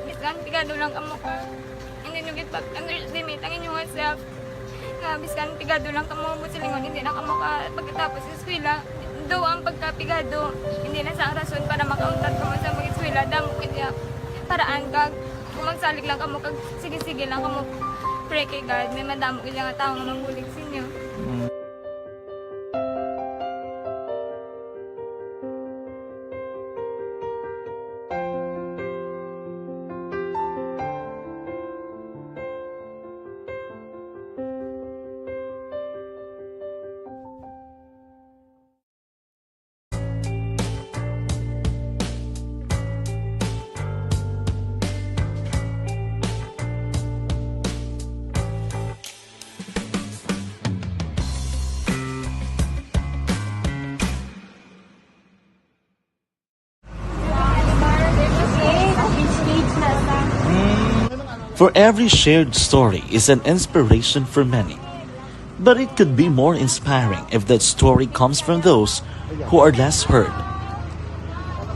Biskan pigado lang kamo ka, hindi nyo gid pag-underestimate ang inyong self. Nga biskan pigado lang kamo, buot silingon, hindi na kamo ka pagkatapos sa eskwela. Though ang pagkapigado, hindi na sa rason para makauntat kamo sa mag-eskwela. Damo gid ya paraan kag kung magsalig lang kamo kag sige-sige lang kamo pray kay God, may madamo gid nga tawo nga mabulig sa inyo. Mm. For every shared story is an inspiration for many. But it could be more inspiring if that story comes from those who are less heard.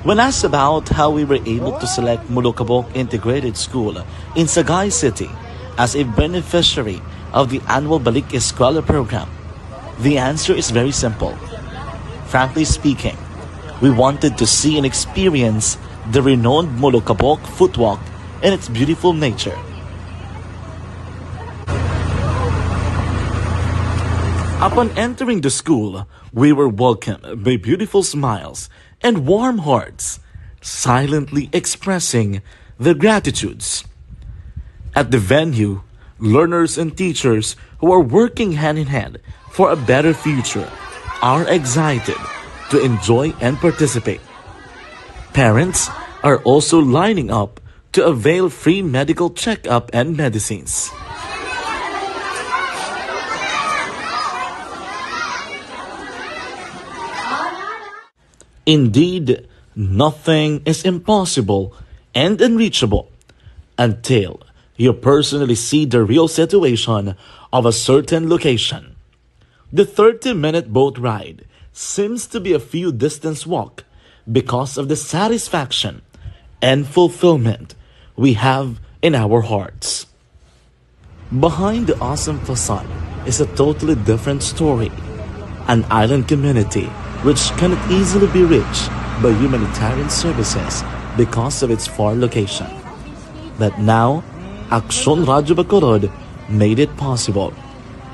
When asked about how we were able to select Molokabok Integrated School in Sagay City as a beneficiary of the annual Balik Eskwela program, the answer is very simple. Frankly speaking, we wanted to see and experience the renowned Molokabok footwalk and its beautiful nature. Upon entering the school, we were welcomed by beautiful smiles and warm hearts, silently expressing their gratitudes. At the venue, learners and teachers who are working hand in hand for a better future are excited to enjoy and participate. Parents are also lining up to avail free medical checkup and medicines. Indeed, nothing is impossible and unreachable until you personally see the real situation of a certain location. The thirty-minute boat ride seems to be a few distance walk because of the satisfaction and fulfillment we have in our hearts. Behind the awesome facade is a totally different story. An island community which cannot easily be reached by humanitarian services because of its far location. But now, Aksyon Radyo Bacolod made it possible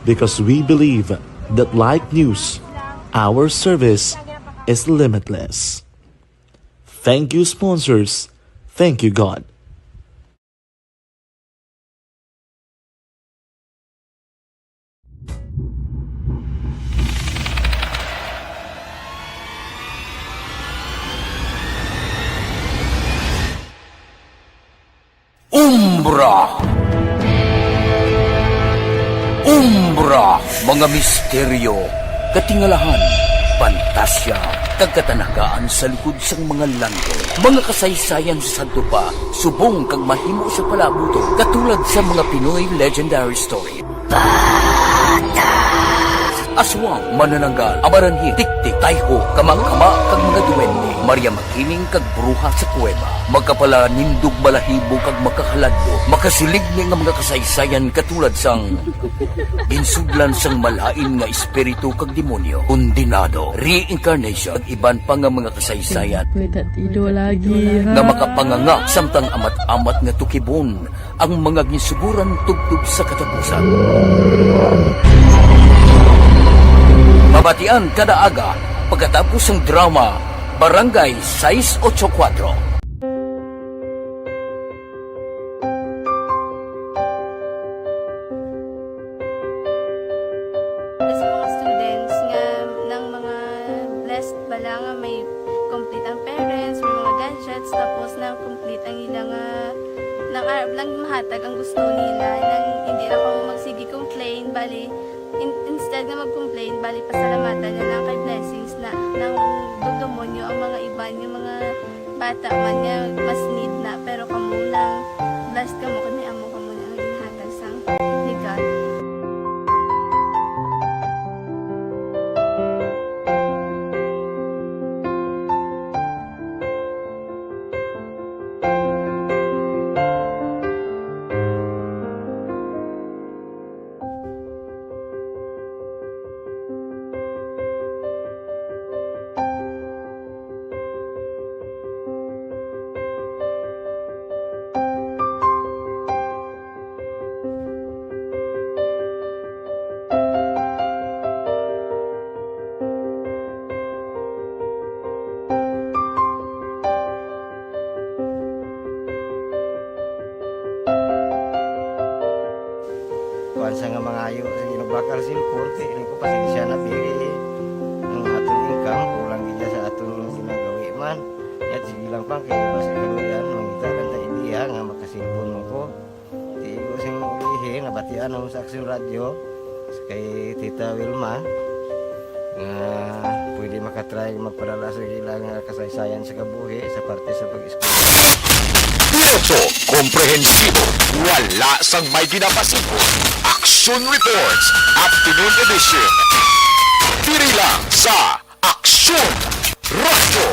because we believe that like news, our service is limitless. Thank you, sponsors. Thank you, God. Umbra. Umbra, mga misteryo, katingalahan, pantasya, kag katanagaan sa likod sang mga landong. Mga kasaysayan sa sadto pa, subong kag mahimo sa palabuton, katulad sa mga Pinoy legendary story. Aswang, manananggal, amaranhit, tiktik, tayho, kamang-kama, kag Duwende, Maria Makining kag bruha sa kuweba. Makapalanindog balahibo kag makahaladlo, makasiligni nga mga kasaysayan katulad sang ginsudlan sang malain nga espiritu kag demonyo, kondenado, reincarnation, kag iban pa nga mga kasaysayan May tatido lagi, ha? nga makapanganga samtang amat-amat nga tukibon ang mga ginsuguran tubtob sa katapusan. Mabatian kada aga pagkatapos sang drama Barangay sais ocho kuwatro. Sa mga students nga nang mga blessed bala nga may complete ang parents, may mga gadgets, tapos na complete ang ila nga nang arab lang mahatag ang gusto nila, nang hindi na ko magsige complain, bali in, instead nga mag-complain, bali pasalamatan na lang kay blessings na nang dugdumonyo ang mga iban nga mga bata man nga mas need na, pero kamo lang blessed kamo kay may amo kamo nga ginhatag sang ni God. Kuwan sa nga mangayo, sige, nagbakal cellphone, kay ini ko, pasensya na, biri. Ang aton income, kulang gid sa aton ginagawi man. Yat, sige lang pa, kay basi kaluyan, mangita lang ta ideya nga makasilpon mo ko. Tigo sing ulihi, nabatian mo sa Aksyon Radyo, kay Tita Wilma, nga pwede makatry magpadala sa ilang kasaysayan sa kabuhi sa parte sa pag-eskwela. Diretso, komprehensibo, wala sang may ginapasibo. Aksyon Reports, Afternoon Edition. Diri lang sa Aksyon Radyo.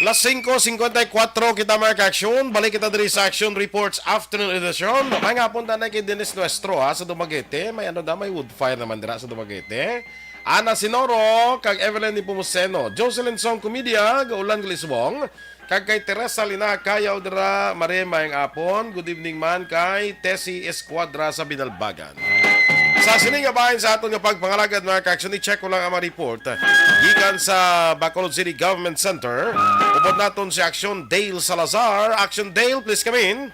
Las singko singkwenta y kuwatro kita, mga ka-aksyon. Balik kita diri sa Action Reports Afternoon Edition. May nga punta na kay Dennis Nuestro, ha, sa Dumaguete. May ano daw, may wood fire naman dira sa Dumaguete. Ana Sinoro, kag Evelyn Nepomuceno, Jocelyn Song Comedia, Gaulan Galisbong, kag kay Teresa Lina Cayaw dira, Mare, maayong apon. Good evening man kay Tessie Escuadra sa Binalbagan. Sa sini nga bahin sa aton nga pagpangalagad, mga ka-aksyon, i-check ko lang ang mga report gikan sa Bacolod City Government Center. Upod naton si Action Dale Salazar. Action Dale, please come in.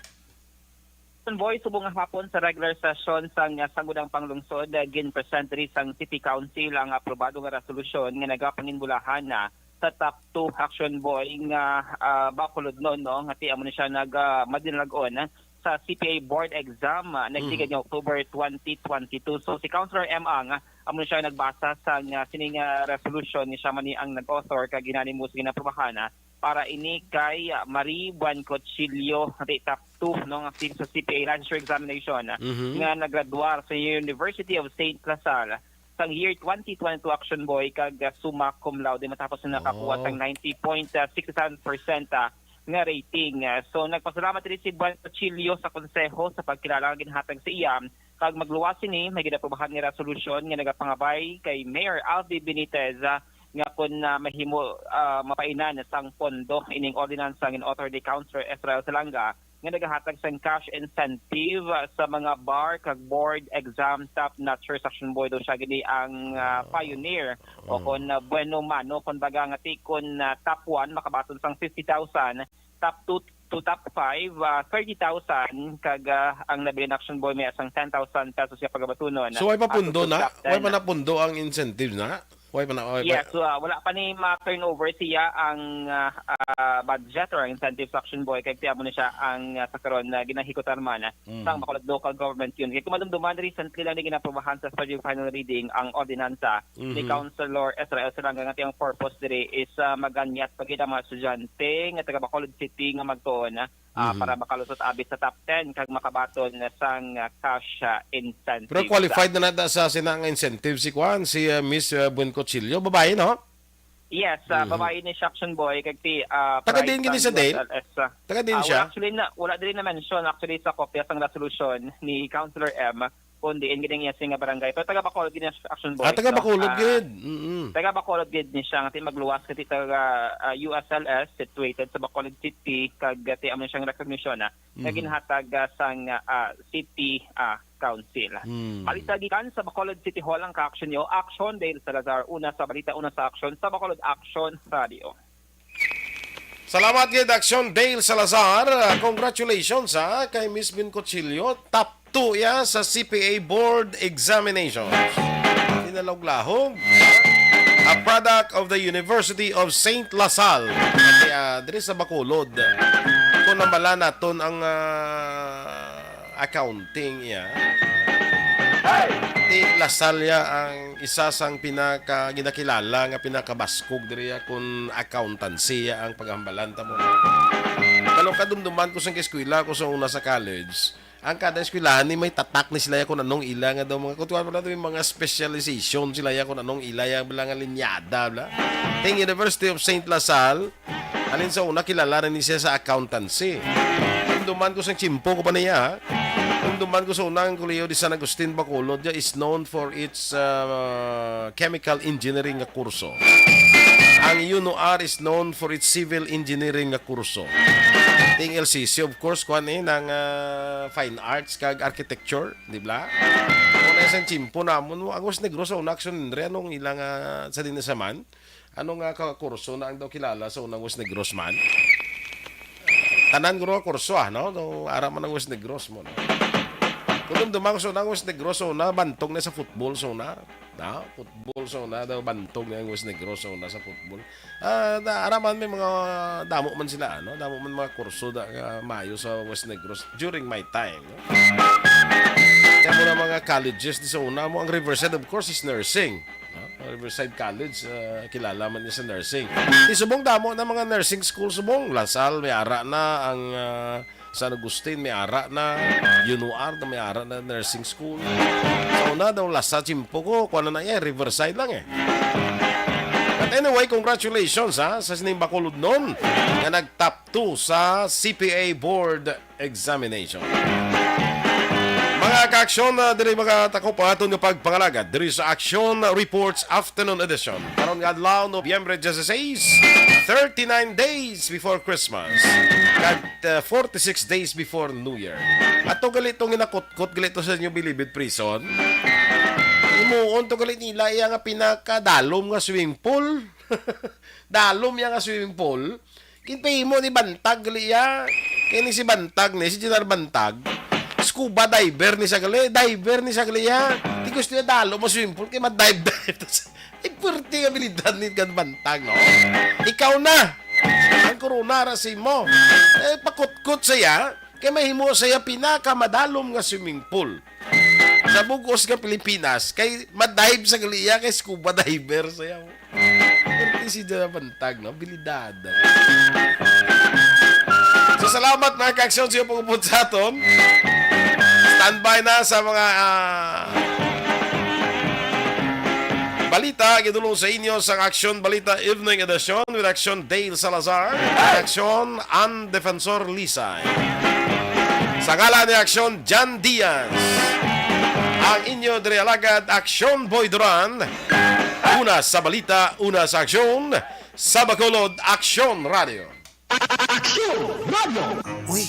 Convoy, subong nga hapon sa regular session sang Sangguniang Panglungsod, ah, gin-present diri sang City Council ang aprobado nga resolusyon nga nagapanginbulahan na sa top two action boy nga, ah, Bacolodnon, no, nga ti amo ni siya nag, ah, madinalag-on sa C P A board exam, ah, nagligad Mhm. nga October twenty twenty-two. So, si Councilor M. Ang, ah, amo ni siya nagbasa sang, ah, sining, ah, resolution, ni siya man ni ang nag-author kag ginanimos ginaprobahan, ah, para ini kay, ah, Marie Buencochillo, nga ti top two, no, nga active sa C P A licensure examination, ah, Mhm. nga naggraduar sa University of Saint La Salle sang year twenty twenty-two action boy kag, ah, summa cum laude matapos na nakakuha Oh. sang ninety point six seven percent, ah, nga rating. Ah, so, nagpasalamat diri si Buencochillo sa konseho sa pagkilala nga ginhatag sa iya, kag magluwas sini, may ginaprobahan nga resolusyon nga nagapangabay kay Mayor Alvy Benitez, ah, nga kon, ah, mahimo, ah, mapainan sang pondo ining ordinansa nga in-author ni Councilor Israel Salanga nga nagahatag sang cash incentive, ah, sa mga bar kag board exam top notcher. Sa action boy daw siya gini ang, ah, pioneer o Oh. kon, ah, bueno mano, kumbaga nga ti kon, ah, top one makabaton sang fifty thousand, top two to top five, ah, thirty thousand, kag, ah, ang nabilin action boy may asang ten thousand pesos nga pagabatunon. So, way pa At pundo sa na? top ten, Way pa na pundo ang incentive na? Way pa na, way pa Yes, so, ah, wala pa ni ma-turnover siya ang, ah, ah, budget or ang incentive sa action boy, kay tiyan mo na siya ang, ah, sa karon na ginahikutan man, ah, Mhm. sang Bacolod Local Government yun. Kay kung madumduman, recently lang ni ginaprobahan sa third final reading ang ordinansa ni Mhm. Councilor Israel Salanga nga ang purpose diri is, ah, maganyat pa gid ang mga estudyante nga taga Bacolod City nga magtuon, ah, Mhm. para makalusot abi sa top ten kag makabaton sang, ah, cash, ah, incentive. Pero qualified na nata sa sina nga incentive si kuan, si, ah, Miss, ah, Buenco Kutsilyo, babae, no? Yes, ah, Mhm. babae ni siya, Action Boy, kag ti, ah, Taga Pride diin gini sang siya, Dale? U S L S, ah. Taga diin Ah, siya? Wala, actually, na, wala diri na-mention, actually, sa kopya sang resolution ni Councilor M, kung diin gini ang iya sing nga barangay. Pero taga Bacolod gini siya, Action Boy, Ah, taga no? Bacolod Ah, gid. Mm-mm. taga Bacolod gid ni siya, nga ti magluwas, nga ti taga, ah, U S L S, situated sa Bacolod City, kag, ah, ti amo siyang recognition, ah, nga Mhm. ginhatag, ah, sang, ah, City, ah, Council. Hmm. Balita gikan sa Bacolod City Hall ang ka-action niyo, Action Dale Salazar, una sa balita, una sa action, sa Bacolod Action Radio. Salamat gid, Action Dale Salazar. Ah, congratulations, ha, kay Miss Bin Cuchillo. Top two iya sa C P A Board Examinations. Dinalog-lahog. A product of the University of Saint La Salle. Kaya diri sa Bacolod. Kung nambala naton ang, ah, accounting iya. Ti La Salle ang isa sang pinaka ginakilala nga pinakabaskog diri, ah, kun accountancy ang paghambalan ta mo. Kalo kadumduman ko sang eskwela ko sa una sa college, ang kada eskwelahan ni may tatak ni sila ya kung anong ila nga daw mga kutuan, wala daw yung mga specialization sila ya kung anong ila ya, bala nga linyada, bla. Ting University of Saint La Salle, halin sa una, kilala na ni siya sa accountancy. Dumduman ko sa tiyempo ko pa niya, ha? Dumduman ko sa una, ang Kolehiyo de San Agustin, Bacolod, ya, is known for its, uh, chemical engineering nga kurso. Ang UNOR is known for its civil engineering nga kurso. Ting L C C, of course, kuan eh, ng, uh, fine arts kag architecture, di ba? Kung na sa tiyempo namon, ang West Negros sa una, action, Andre, anong ilang, uh, sa din sa man? Ano nga ka kurso na ang daw kilala sa unang West Negros man? Tanan guro nga kurso, ah, no? No, ara man ang West Negros mo, no? Kung dumduma ko sa unang West Negros, so na bantog na sa football, so na. Na, football, so na daw bantog na ang West Negros, so na sa football. Ah, da, ara man may mga damo man sila, ano? Damo man mga kurso da, nga maayo sa West Negros during my time, no? Kaya mo na mga colleges di sa una mo, ang Riverside, of course, is nursing. No? Riverside College, ah, kilala man niya sa nursing. Di subong damo na mga nursing school subong. La Salle, may ara na ang, ah, San Agustin, may ara na. UNOR na may ara na nursing school. Sa una daw, La Salle, tiyempo ko, kuha na na iya, Riverside lang eh. But anyway, congratulations, ha, sa sining Bacolodnon nga nag-top two sa C P A Board Examination. Mga ka-aksyon, ah, diri mga takop ang aton nga pagpangalagad diri sa Action Reports Afternoon Edition. Karon nga adlaw, Nobyembre dieciséis, thirty-nine days before Christmas, kag, ah, forty-six days before New Year. Ato gali itong ginakutkot gali ito sa inyo Bilibid Prison. Himuon to gali nila iya nga pinakadalom nga swimming pool. Dalom iya nga swimming pool. Ginpahimo ni Bantag gali iya. Kini si Bantag ni, si General Bantag. Scuba diver ni siya gali, diver ni siya gali iya. Di gusto niya dalo mo swimming pool, kay ma-dive dive. Ay, pwerte nga abilidad ni kan Bantag, no? Ikaw na! Ang corona ra sa imo. Eh, pakutkot sa iya, kay mahimo sa iya pinakamadalom nga swimming pool sa bug-os nga Pilipinas, kay ma-dive sa gali iya, kay scuba diver sa iya. Pwerte si General Bantag, no? Abilidad. So, salamat, mga ka-aksyon, sa iyo pag-upod sa aton. Standby na sa mga, ah, balita, gidulong sa inyo sa Action Balita Evening Edition with Action Dale Salazar, Action Ann Defensor Lisay. Sa ngalan ni Action Jan Diaz, ang inyo diri alagad, Action Boy Duran, una sa balita, una sa aksyon, sa Bacolod, Action Radio. Action Radio. Uy,